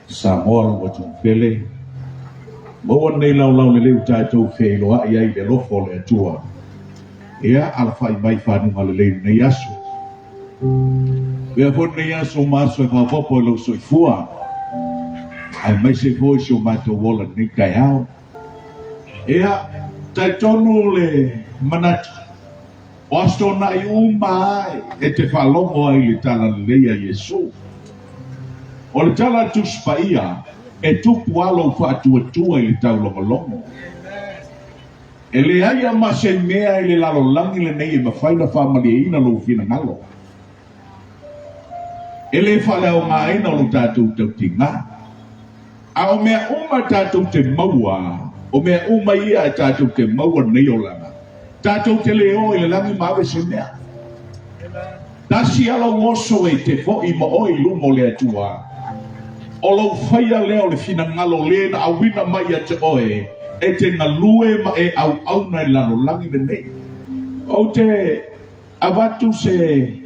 Samoa lou atunuu pele, maua lenei laolao lelei ua tatou feiloai ai i le alofa o le Atua. Ia, alafai mai i fanuga lelei i lenei aso. Avea foi lenei aso ma aso e faaopoopo i lou soifua, aemaise foi si o matou ola i lenei taeao. Ia, talitonu le manatu, o aso toonai uma lava e te faalogo ai i le talalelei a Iesu. O le tala a le Tusi Paia, e tupu lava lou faatuatua i le taulogologo. E leai lava ma se mea i le lalolagi lenei e mafai ona faamalieina lou finagalo. E le faaleaogaina o lo tatou tautiga. A o mea uma tatou te maua, o mea uma ia e tatou te maua nei olaga, tatou te le o i le lagi ma ave se mea. Tasi a lou oso e te foi ma oe i luma o le Atua, o lou faia lea o le finagalo le na auina mai ia te oe e te galue ma e auauna i le lalolagi lenei. Ou te avatu se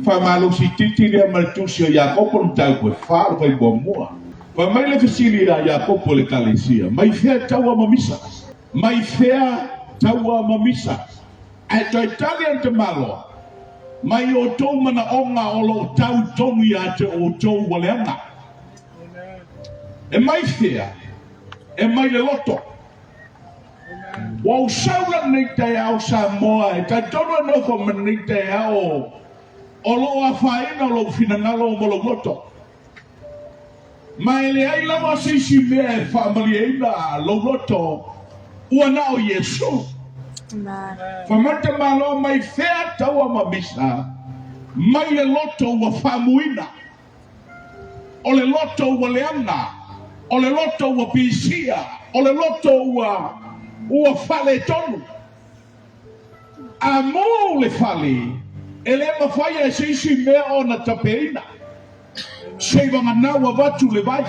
faamalosi itiiti lea ma le tusi o Iakopo le mataupu e fa le fai muamua. Fai mai le fesili a Iakopo i le Ekalesia, Mai fea taua ma misa? Mai fea taua ma misa? Ae toe tali a le tamaloa, Mai outou manaoga o lo o tau tonu ia te outou ua leaga. E mai fea? E mai le loto. Ua ou sau la lenei taeao Samoa e talitonu e nofo ma lenei taeao o lo o afaina lou finagalo ma lou loto. Ma e leai lava se isi mea e faamalieina lou loto ua na o Iesu. Fai mai le tamaloa mai fea taua ma misa mai le loto ua faamuina. O le loto ua leaga, o le loto ua pisia, o le loto ua ua faaletonu. A mu le fale, e le mafai e se isi mea ona tapeina, seivaganau avatu le vai.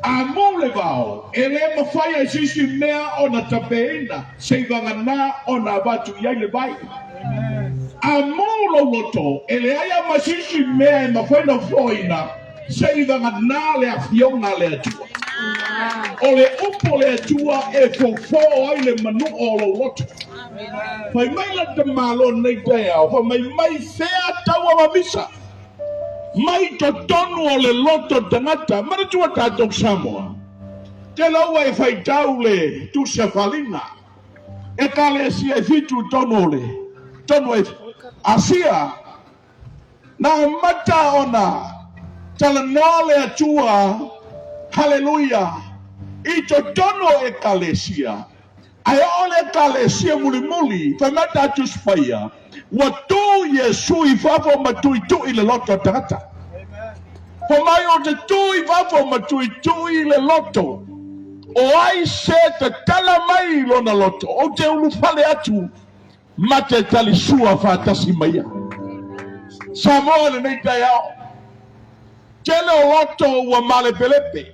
A mu le vao, e le mafai e se isi mea ona tapeina, seivagana ona avatu i ai le vai. A mu lou loto, e leai lava ma se isi mea e mafai ona foaina, seivagana le Afioga a le Atua. O le upu o le Atua e fofo ai le manua o lou loto. Fai mai la tamaloa nei taeao, fai mai, mai fea taua ma misa? Mai totonu o le loto tagata. Manatua tatou Samoa, te laua e faitau le tusi a Faliga, Ekalesia e fitu i tonu o le tonu e Asia, na amata ona talanoa le Atua, haleluia, i totonu o Ekalesia. Ae oo le Ekalesia mulimuli, fai mai ta Tusi Paia, ua tu Iesu i fafo ma tuitui le loto o tagata. Fai mai o te tu i fafo ma tuitui le loto, o ai se tatala mai i lona loto, ou te ulufale atu ma te talisua faatasi ma ia. Samoa i lenei taeao. Tele o loto ua malepelepe.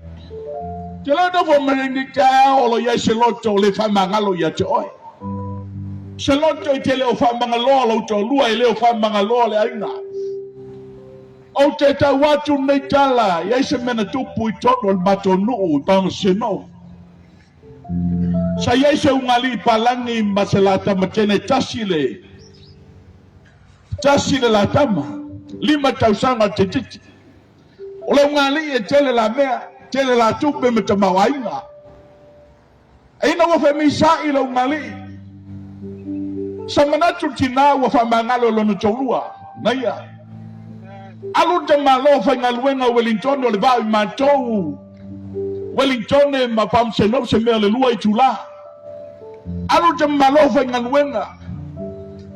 Te leo nofo mai lenei taeao o lo o i ai se loto le faamagalo ia te oe. Se loto i te le o faamagaloa lou toalua e le o faamagaloa le aiga. Ou te tau atu lenei tala i ai se mea na tupu i totonu o le matou nuu i Pagasenou. Sa i ai se ugali'i palagi ma se latamatene tasi le Tasi le latama, lima tausaga o le tititi. O le ugali'i e tele la mea, tele la tupe ma tamaoaiga. Ina ua femisa'i le ugali'i, sa manatu le tinā ua faamagalo e lona toalua, na ia. Alu le tamaloa faigaluega o Welingtone o le vao i matou Welingtone ma Palmsenou se mea o le lua itulā. Alu le tamaloa faigaluega.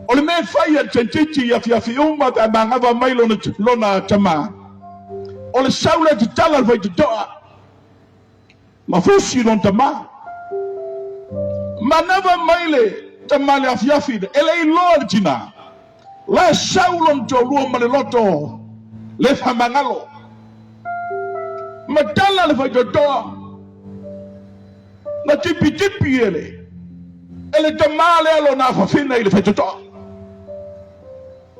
O le mea e fai e le tentiti i afiafi uma pe a magava mai lona, lona tama, o le sau lea tatala le faitotoa ma fusi lona tama. Manava mai le tama le afiafi e le iloa le tina, la e sau lona toalua ma le loto le faamagalo. Matala le faitotoa. Na tipitipi e le e le tamā lea lona afafina i le faitotoa.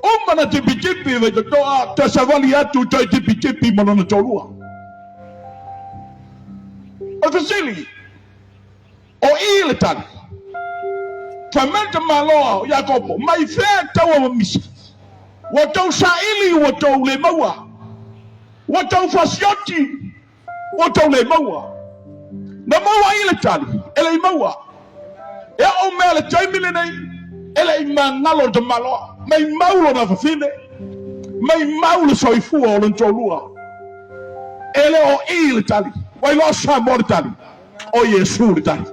Uma na tipitipi Vaitotoa, toe savali atu toe tipitipi ma lona toalua. O le fesili, o i le tali. Fai mai le tamaloa o Iakopo, Mai fea taua ma misa? Ua outou saili ua outou le maua. Ua outou fasioti ua outou le maua. Na maua i le tali, e le i maua. E oo mea le taimi lenei, e le i magalo le tamaloa. Mai mau lona fafine, mai mau le soifua o lona toalua. E le o i le tali. Ua iloa Samoa le tali. O Iesu le tali.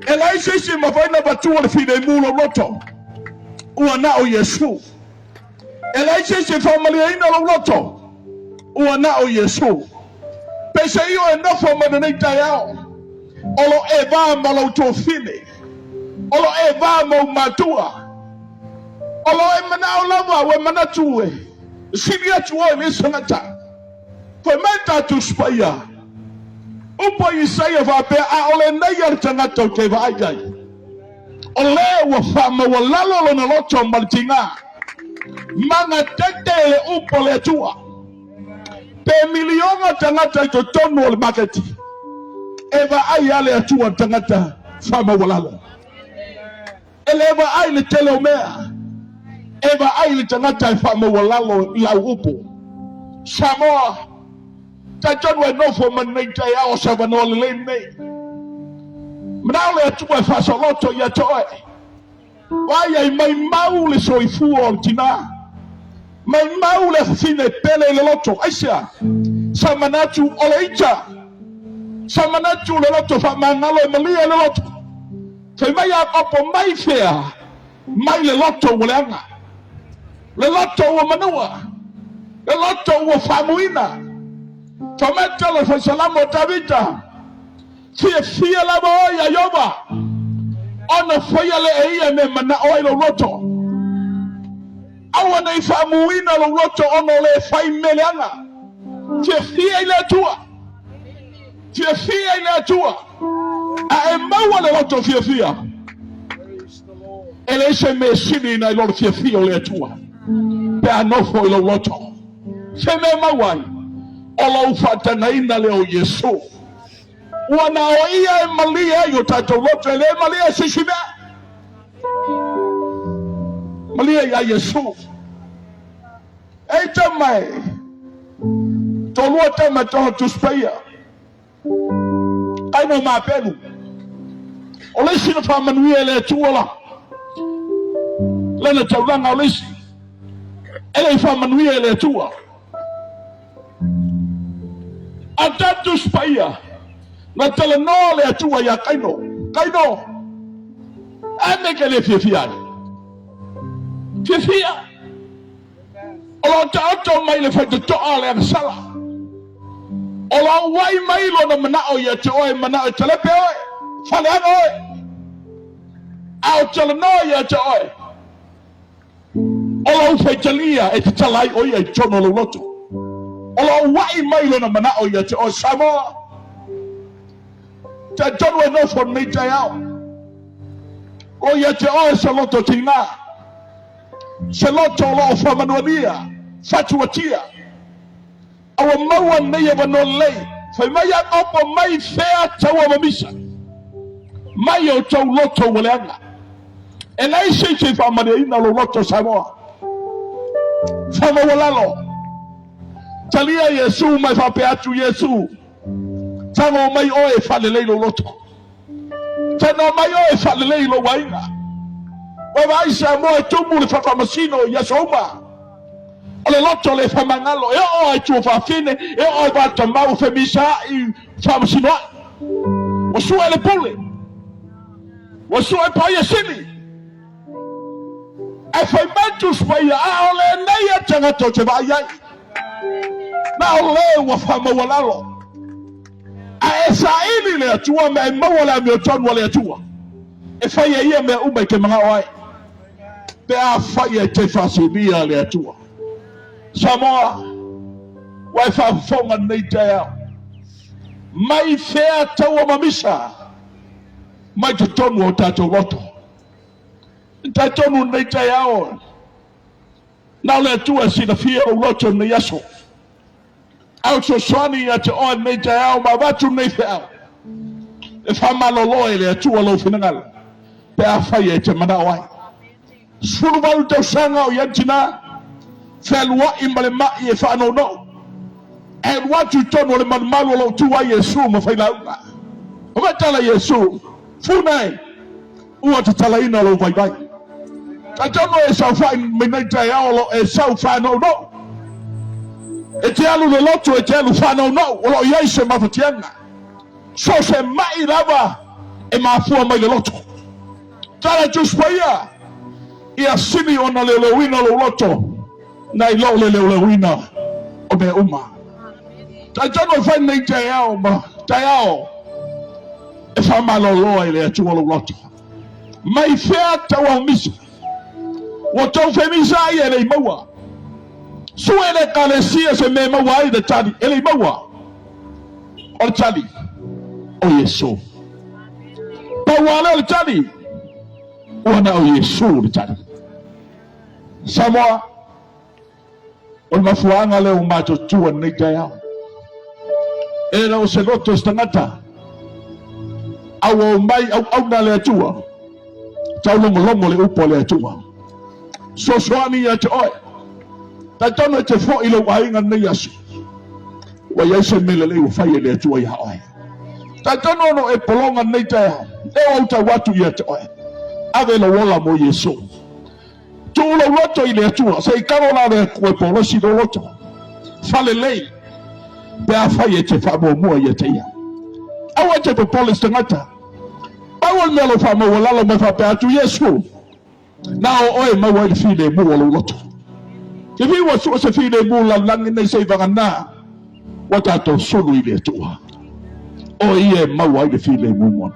E leai se isi e mafai ona avatua le filemu lou loto. Ua na o Iesu. E leai se isi e faamalieina lou loto. Ua na o Iesu. Peiseai oe e nofo mai lenei taeao, o lo e va ma lou tuafine, o lo e va ma ou matua, o lo e manao lava ua e manatu e sili atu oe i le isi tagata. Fai mai tatou Paia, upu a Isaia faapea, A o lenei a le tagata ou te vaai ai, o le ua faamaualalo lona loto ma le tiga, magatete le upu a le Atua. Pe miliona tagata i totonu o le maketi, e vaai lava le Atua i le tagata faamaualalo. E le vaai le tele o mea, e vaai le tagata e faamaualalo i lau upu. Samoa, talitonu e nofo ma lenei taeao o se avanoa lelei lenei. Manao le Atua e faasoloto ia te oe. Vaai ai mai mau le soifua o le tina, mai mau le afafine e pele i le loto. Aisea? Sa manatu o le ita, sa manatu le loto faamagalo e malie le loto. Fai mai Iakopo, Mai fea mai le loto ua leaga, le loto ua manua, le loto ua faamuina? Fai mai le tala o le Faisalamo o Tavita, Fiafia lava oe iā Ieova, ona faia lea e ia mea e manao ai lou loto. Aua ne i faamuina lou loto ona o le fai mea leaga. Fiafia i le Atua. Fiafia i le Atua, a e maua le loto fiafia, e leai se mea e sili nai lo le fiafia o le Atua pe a nofo i lou loto. Se mea e maua ai, o lou faatagaina lea o Iesu. Ua na o ia e malie ai o tatou loto, e le malie e se isi mea. Malie iā Iesu. Eita mai, toalua tama e toha Tusi Paia, Kaino ma Apelu. O le isi na faamanuia e le Atua la, lana taulaga, o le isi e le i faamanuia e le Atua. A ta Tusi Paia, na talanoa le Atua iā Kaino, Kaino, a mea ke le fiafia ai? Fiafia. O lo o taoto mai le faitotoa o le agasala. O lo o ua'i mai lona manao ia te oe, manao e talepe oe, faleaga oe, a o talanoa ia te oe, o lou faitalia e tatala ai ʻo ia i totonu o lou loto. O lo o ua'i mai lona manao ia te oe. Samoa, talitonu e nofo lenei taeao, o ia te oe se loto tiga. Se loto o lo o faamanuania, fatuatia, a ua maua nei avanoa lelei. Fai mai Iakopo, Mai fea taua mamisa? Mai outou loto ua leaga. E leai se isi e faamaliaina lou loto, Samoa. Faamaualalo. Talia Iesu ma e faapea atu, Iesu, tago mai oe e faalelei lou loto. Tago mai oe e faalelei lou aiga. Ua vaai Samoa e tumu le faamasino i aso uma. O le loto le faamagalo, e oo ai tuafafine, e oo ai vatamau, femisaai, faamasinoai. Ua sue le pule, ua sue paia sili. Ae fai mai Tusi Paia, a o lenei e tagata ou te vaai ai, na o le ua faamaualalo. A e saili le Atua ma e maua le amiotonu a le Atua, e fai e ia mea uma i te manao ai, pe afai e te faasilia le Atua. Samoa, ua e faafofoga lenei taeao, mai fea taua mamisa mai totonu o tatou loto. Talitonu lenei taeao, na o le Atua e silafia lou loto i lenei aso. A o fesoasoani ia te oe lenei taeao ma avatu lenei feau, e faamalolo e le Atua lou finagalo pe afai e te manao ai. 18 tausaga o i ai le tina, fealuai ma le mai e faanounou. E alu atu i totonu o le malumalu o lo o tu ai Iesu ma failauga. O mea tala Iesu, funa e, ua tatalaina lou vaivai. Talitonu e saofai mai nei taeao o lo o e sau faanounou. E te alu i le lotu, e te alu faanounou, o lo o i ai se mafatiaga. So o se mai lava e mafua mai le loto. Tala Tusi Paia, ia sili ona leoleoina lou loto nai lo le leoleoina o mea uma. Talitonu e fai nei taeao ma taeao e faamalolo ai le Atua lou loto. Mai fea tau aumisa? Ua tou femisa ai e le i maua. Sue le Ekalesia se mea e maua ai le tali, e le i maua. O le tali, o Iesu. Pau lava lea o le tali, ua na o Iesu le tali. Samoa, o le mafuaaga lea ua matou tua lenei taeao. E le o se loto o se tagata, a ua omai auauna a le Atua, taulogologo le upu a le Atua. Sosoani ia te oe. Talitonu e te foi i lou aiga lenei aso. Ua i ai se mea lelei ua fai e le Atua iā oe. Talitonu ono e pologa lenei taeao, e o au tau atu ia te oe. Ave lou ola mo Iesu. Tuu lou loto i le Atua, se i kalo la le Atua e polosi lou loto. Falelei, pe afai e te faamuamua ia te ia. Aua e te popole se tagata. Pau o le mea o lou faamaualalo mai faapea atu, Iesu, Na o oe e maua ai le filemu o lou loto. Te fiu ua sua se filemu lalolagi nei se i vagana ua tatou sulu i le Atua. O ia e maua ai le filemu moni.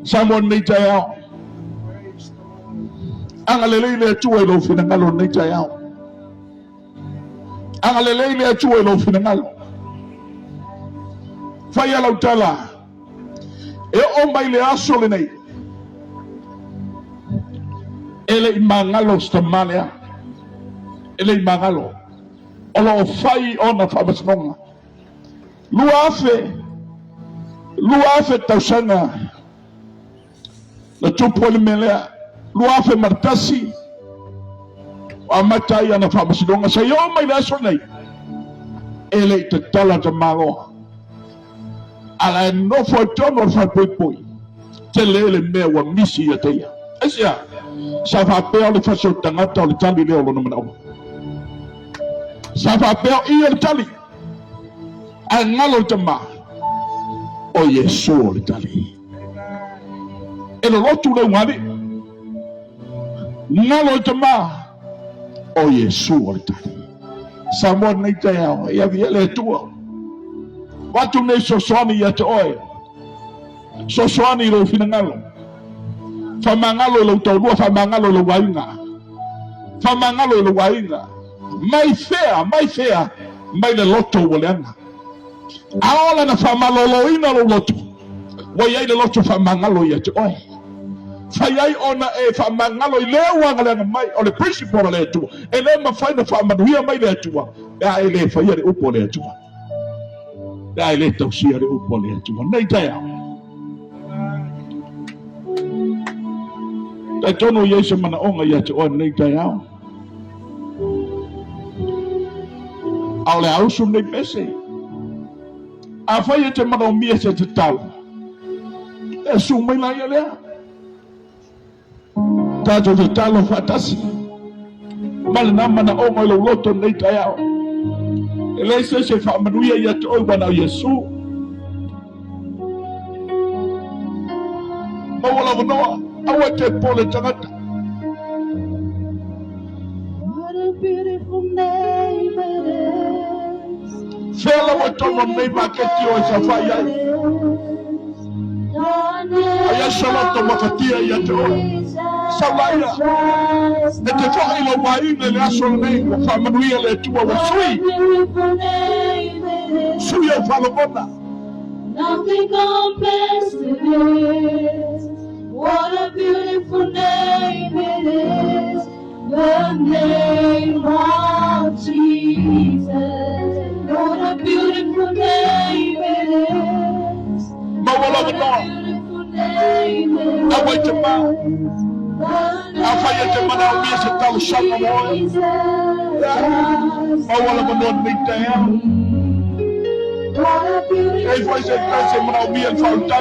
Samoa lenei taeao. Agalelei le Atua i lou finagalo lenei taeao. Agalelei le Atua i lou finagalo. Faia lau tala. E oo mai le aso lenei, e le i magalo se tama lea, e le i magalo. O lo o fai ona faamasinoga. 2000, 2000 tausaga na tupu ai le mea lea. 2001, ua amata ai ana faamasinoga. Seia oo mai le aso lenei, e le i tatala tamaloa. A la e nofo ai totonu o le falepuipui, tele le mea ua misi ia te ia. Aisea? Sa faapea o le fasi o le tagata o le tali lea o lona manaoga. Sa faapea o i o le tali, ae galo le tama, o Iesu o le tali. E lolotu le ugalii, galo le tama, o Iesu o le tali. Samoa nei taeao, e avia le Atua. Avatu nei fesoasoani ia te oe. Fesoasoani i lou finagalo. Faamagalo i lou taulua, faamagalo i lou aiga. Faamagalo i lou aiga. Mai fea, mai fea, mai le loto ua leaga. A ola na faamaloloina lou loto, ua i ai le loto faamagalo ia te oe. Fai ai ona e faamagalo i le ua agaleaga mai, o le principle a le Atua. E le mafai na faamanuia mai le Atua pe a e le faia le upu a le Atua. Pe a e le tausia le upu a le Atua. Nei taeao. Talitonu i ai se manaoga ia te oe nei taeao. A o le ausu nei pese. Afai e te manaomia se tatalo, e su mai la ia lea. Tatou tatalo faatasi ma lena manaoga i lou loto nei taeao. E leai se isi e faamanuia ia te oe ua na o Iesu. Maua lou avanoa, aua e te popole tagata. What a beautiful name it is. Fea laua tonu o lenei maketi o e saofai ai. Aia se loto mafatia ia te oe. Sau laia, e te foi i lou aiga i le aso lenei, ua faamanuia le Atua, ua sui, sui au faalogona. Nothing compares to this. What a beautiful name it is, the name of Jesus. What a beautiful name it is. Maua What lava a noa. beautiful name it Aua i te mā. is. The Afai e te name manaomia se of talosaga mo oe. Jesus Christ, Maua lava noa my lenei taeao. King. What a E ai beautiful foi se tasi e name manaomia le it faautaga. is.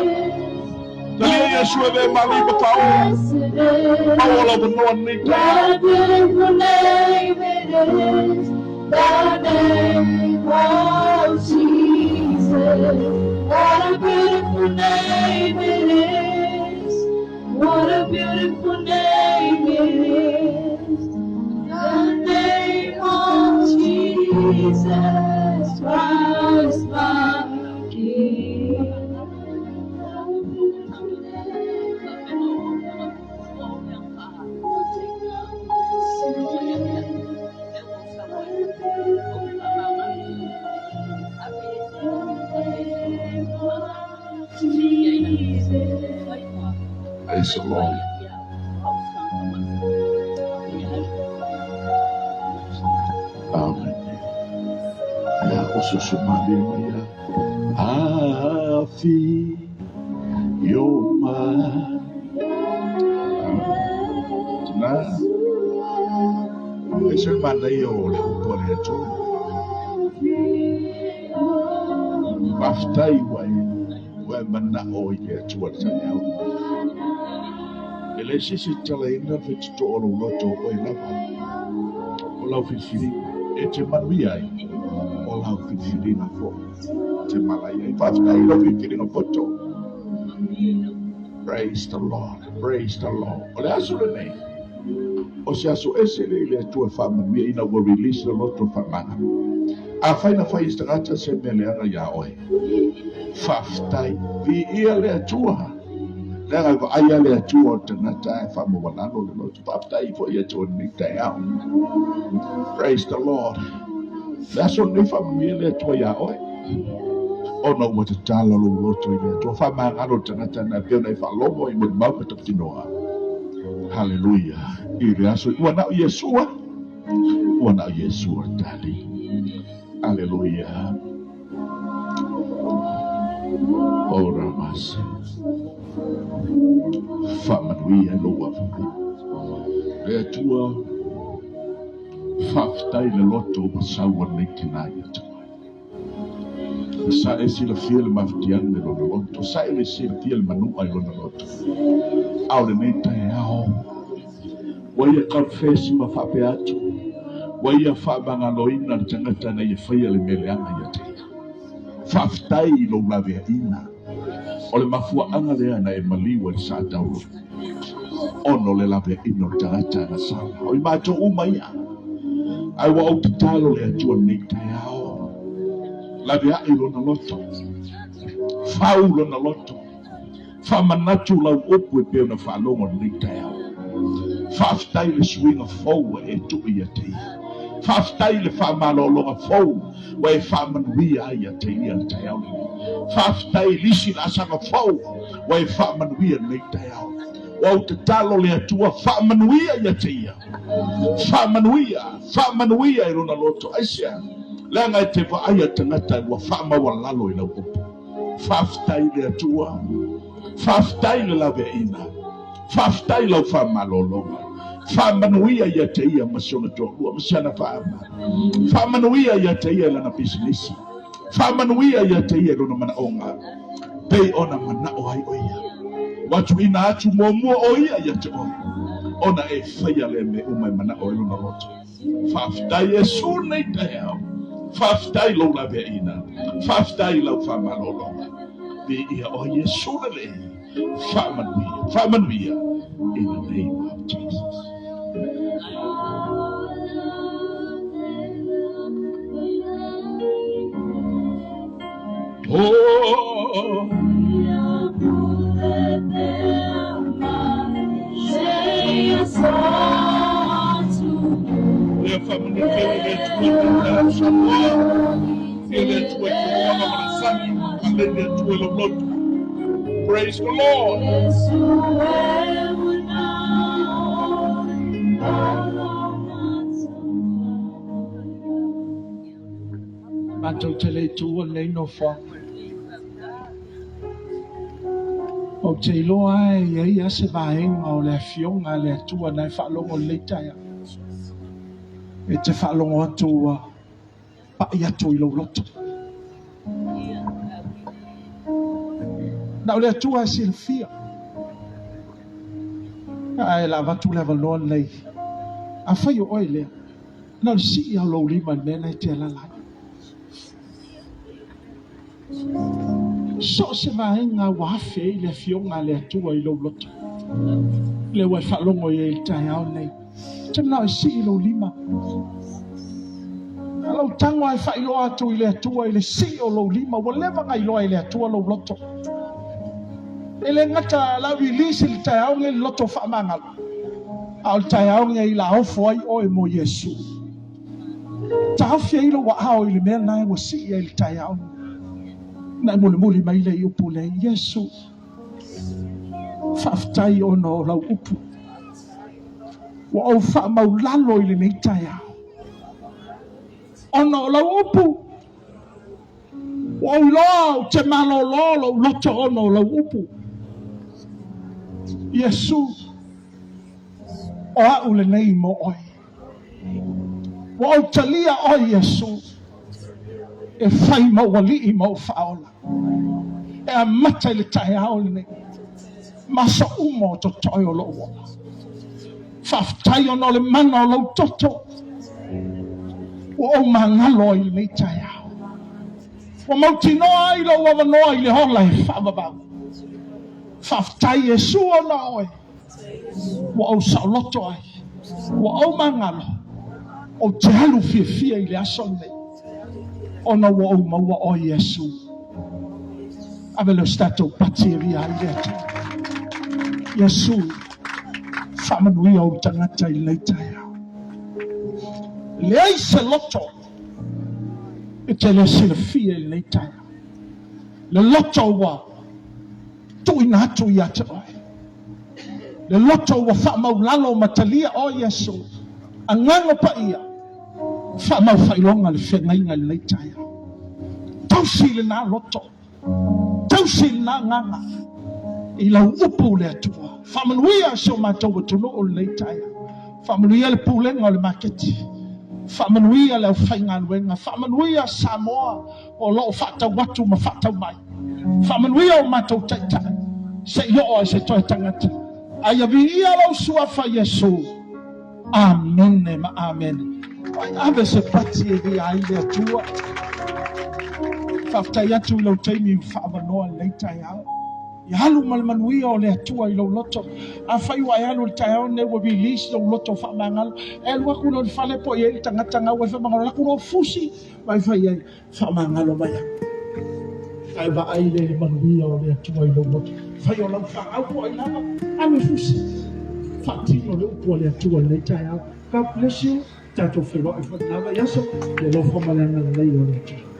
Talia The Iesu e vē name malī ma of faaola. Christ it Maua is. lava noa lenei What taeao. a beautiful name it is. The name of Jesus. What a beautiful name it is. What a beautiful name it is. The name of Jesus Christ, my King. What a beautiful name. Nothing else to say. What a beautiful name. The name of Jesus. Praise the Lord. Amen. Ia o soso malie mai ia. Afi yo mai. Tina, e se le manaia o le upu a le Atua. Faafetai ua e ua e manao i le Atua le taeao. E le se isi talaina le fetitoa o lou loto o oe lava. O lau filifiliga. E te manuia ai. O lau filifiliga foi. Te malaia ai. Faafetai i lau filifiliga poto. Praise the Lord. Praise the Lord. O le aso lenei. O se aso ese lea i le Atua e faamanuia ina ua release le loto faamagalo. Afai na fai e se tagata se mea leaga iā oe. Faafetai. Viia le Atua. Leaga e vaai lava le Atua o le tagata ae faamaualalo le loto. Faafetai foi ia te oe lenei taeao. Praise the Lord. Le aso lenei faamanuia le Atua iā oe. Ona ua tatala lou loto i le Atua. Faamagalo le tagata na pei ona e faalogo i molimau ma tautinoa. Haleluia. I le aso ua na o Iesua. Ua na o Iesua le tali. Aleluia. O Ramase. Faamanuia i lou avamai. Le Atua, faafetai le loto ua sau nei tina ia te oe. Sa e silafia le mafatiaga i lona loto. Sa e le silafia le manu'a i lona loto. A o lenei taeao. Ua ia confess ma faapea atu. Ua ia faamagaloina le tagata na ia faia le mea leaga ia te ia. Faafetai i lou laveaiina. O le mafuaaga lea na e maliu ai le sa taulu. Ona o le laveaiina o le tagata na sala. O i matou uma ia. Ae ua ou tatalo le Atua lenei taeao. Laveai lona loto. Fau lona loto. Faamanatu lau upu e pei ona faalogo lenei taeao. Faafetai le suiga fou ua e tuu ia te ia. Faafetai le faamalologa fou ua e faamanuia ai ia te ia le taeao lenei. Faafetai i lisi laasaga fou ua e faamanuia lenei taeao. Ua ou tatalo le Atua faamanuia ia te ia. Faamanuia, faamanuia i lona loto. Aisea? Leaga e te vaai a tagata ua faamaualalo i lau upu. Faafetai i le Atua. Faafetai i le laveaiina. Faafetai i lau faamalologa. Faamanuia ia te ia ma si ona toalua ma si ana faaama. Faamanuia ia te ia i lana pisinisi. Faamanuia ia te ia i lona manaoga. Pei ona manao ai o ia. Ua tuuina atu muamua o ia ia te oe. Ona e faia lea mea uma e manao ai lona loto. Faafetai Iesu lenei taeao. Faafetai lou laveaiina. Faafetai i lau faamalologa. Viia oe Iesu lelei. Faamanuia, faamanuia. In the name of Jesus. Oh, Lea faamanuia pea le Atua i le Samoa. Ia le Atua i fofoga ma le sami. Alei le Atua i lau loto. Praise the Lord. Matou te le tuua lenei nofoaga. Ou te iloa e i ai lava se vaega o le Afioga a le Atua na e faalogo i lenei taeao. E te faalogo atu ua pai atu i lou loto. Na o le Atua e silafia. Ae la avatu le avanoa lenei. Afai o oe lea, na o le sii lava o lou lima i le mea lena e te alaala ai. So o se vaega ua afe ai le Afioga a le Atua i lou loto, lea ua e faalogo i ai i le taeao lenei, ou te manao e sii lou lima. A o lau tago lava e faailoa atu i le Atua i le sii o lou lima, ua leva ona iloa e le Atua lou loto. E le gata la release i le taeao lenei le loto faamagalo, a o le taeao lenei la ofo ai oe mo Iesu. Taofi ai lou aao i le mea lena ua sii ai i le taeao lenei. Na e mulimuli mai lea i upu lea, Iesu, faafetai ona o lau upu. Ua ou faamaulalo i lenei taeao. Ona o lau upu, ua ou iloa ou te malolo lou loto ona o lau upu. Iesu, o au lenei mo oe. Ua ou talia oe Iesu e fai ma ou alii ma ou faaola. E amata i le taeao lenei ma aso uma o totoe o lou ola. Faafetai ona o le mana o lou toto ua ou magalo ai i lenei taeao. Ua mautinoa ai lou avanoa i le ola e faavavau. Faafetai Iesu ona o oe. Ua ou saoloto ai, ua ou magalo, ou te alu fiafia i le aso lenei, ona ua ou maua oe Iesu. Ave lea o se tatou pati e via ai le Atua. Iesu, faamanuia ou tagata i lenei taeao. Leai se loto e te le silafia i lenei taeao. Le loto ua tuuina atu ia te oe. Le loto ua faamaulalo ma talia oe Iesu. Agaga Paia, faamau faailoga le feagaiga i lenei taeao. Tausi lena loto, tausi lena agaga i lau upu le Atua. Faamanuia si o matou atunuu i lenei taeao. Faamanuia le pulega o le maketi. Faamanuia le aufaigaluega. Faamanuia Samoa o lo o faatau atu ma faatau mai. Faamanuia o matou taitai se i oo ai se toe tagata. A ia viia lou suafa Iesu. Amene ma amene. Ai ave se pati e via ai le Atua. Faafetai atu i lou taimi ua faaavanoa i lenei taeao. Ia alu ma le manuia o le Atua i lou loto. Afai ua e alu i le taeao lenei ua release lou loto faamagalo, e alu atu loa i le fale po o i ai le tagata gau ai faamagalo, alu atu loa fusi ma e fai ai, Faamagalo mai au. Ae vaai lea i le manuia o le Atua i lou loto. Fai o lau fanau po o ai lava, alu e fusi. Faatino le upu a le Atua i lenei taeao. God bless you. Tatou feiloai foi i lena vaiaso. Ia alofa ma le agalelei o le Atua.